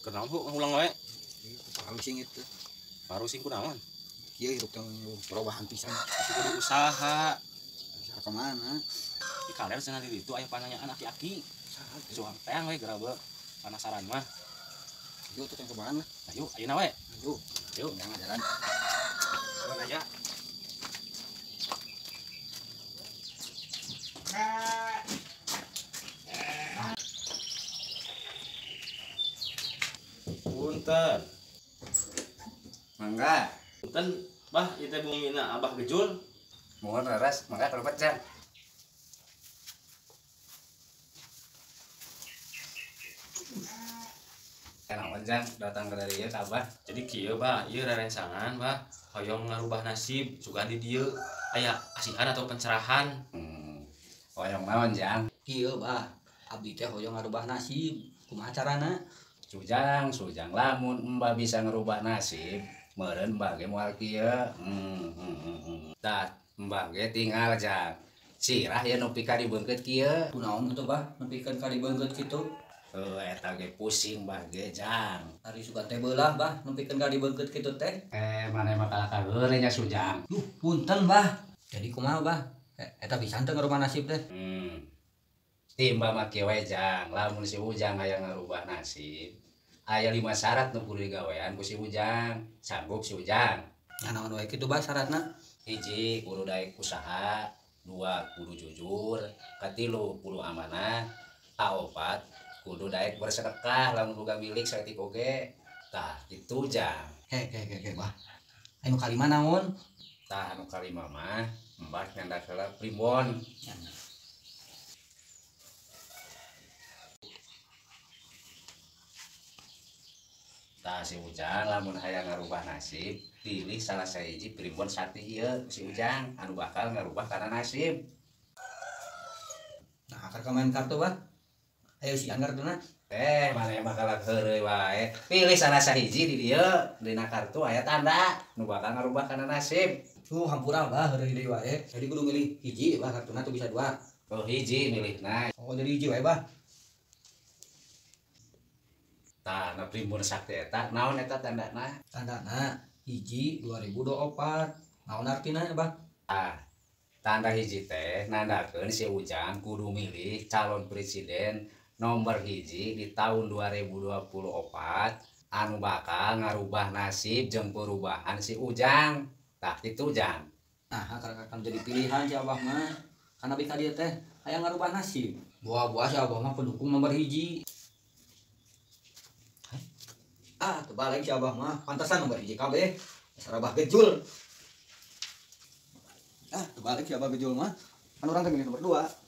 Kenapa bu ngulang wae? Parusing itu. Parusing kunaon? Kieu hirup teh perubahan pisan. Itu kudu usaha. Usaha ka mana? Di kaler cenah di ditu aya pananyaan aki-aki. Suang teang we geura beuh. Penasaran mah. Yuk tuh yang kemana? Ayo, ayeuna we. Ayo, yuk. Jangan jalan. Jalan aja. Punten. Mangga. Punten, Bah, ieu teh bumina Abah Gejul. Mohon leres, mangga kalebet jang. Naon jang datang ke dari ieu ka Abah. Jadi kieu Bah, ieu rerencangan Bah, hoyong ngarubah nasib sugan di dieu aya asihan atau pencerahan. Hoyong naon jang? Kieu Bah, abdi teh hoyong ngarubah nasib. Kumaha carana? Sujang, sujang lamun Mbah bisa ngerubah nasib, meureun Mbah ge moal kieu. Tah, Mbah ge tinggal jang. Sirah ye nepi ka dibeungkeut kieu. Kunaon kitu Bah, nepikeun ka dibeungkeut kitu? Eta ge pusing Bah ge jang. Ari sugan teh beulah Bah, nepikeun ka dibeungkeut kitu teh. Maneh mah kalah kaheure nya Sujang. Duh, punten Bah. Jadi kumaha Bah? Eta bisa teu ngarubah nasib teh? Timba mah kieu we jang, lamun si Ujang hayang ngarubah nasib, aya 5 syarat nu kudu digawean ku si Ujang. Sanggup si Ujang? Nya naon wae kitu Bah syaratna? 1 kudu daek usaha, 2 kudu jujur, 3 kudu amanah, 4 kudu daek bersedekah lamun boga milik saeutik oge. Tah kitu jang. He he he he Bah. Anu kalima naon? Tah anu kalima mah Mbah nyandak heula primbon. Tah si Ujang lamun hayang ngarubah nasib, pilih salah sahiji primbon sakti ieu si Ujang anu bakal ngarubah kana nasib. Nah, akar main kartu Bah. Ayo si anggar kartuna. Maneh mah kalah heureuy wae. Pilih salah sahiji di dieu, dina kartu aya tanda nu bakal ngarubah kana nasib. Hampura Bah, heureuy deui wae. Jadi kudu milih hiji Bah kartuna tuh bisa 2. Oh, hiji milihna. Oh, jadi hiji wae Bah. Tah, na primbon sakti eta naon eta tandana? Tandana 1 2024. Naon artina Bah? Tah, tanda hiji teh nandakeun si Ujang kudu milih calon presiden nomor 1 di tahun 2024 anu bakal ngarubah nasib jeung perubahan si Ujang. Tah kitu Jang. Nah, karena kan jadi pilihan si Abah mah. Karena bika dia teh hayang ngarubah nasib. Buah-buah si Abah mah pendukung nomor 1. Ah, terbalik si Abah mah. Pantesan nomor 1 kabeh. Dasar Abah Gejul. Ah, terbalik si Abah Gejul mah. Kan orang teh milih nomor 2.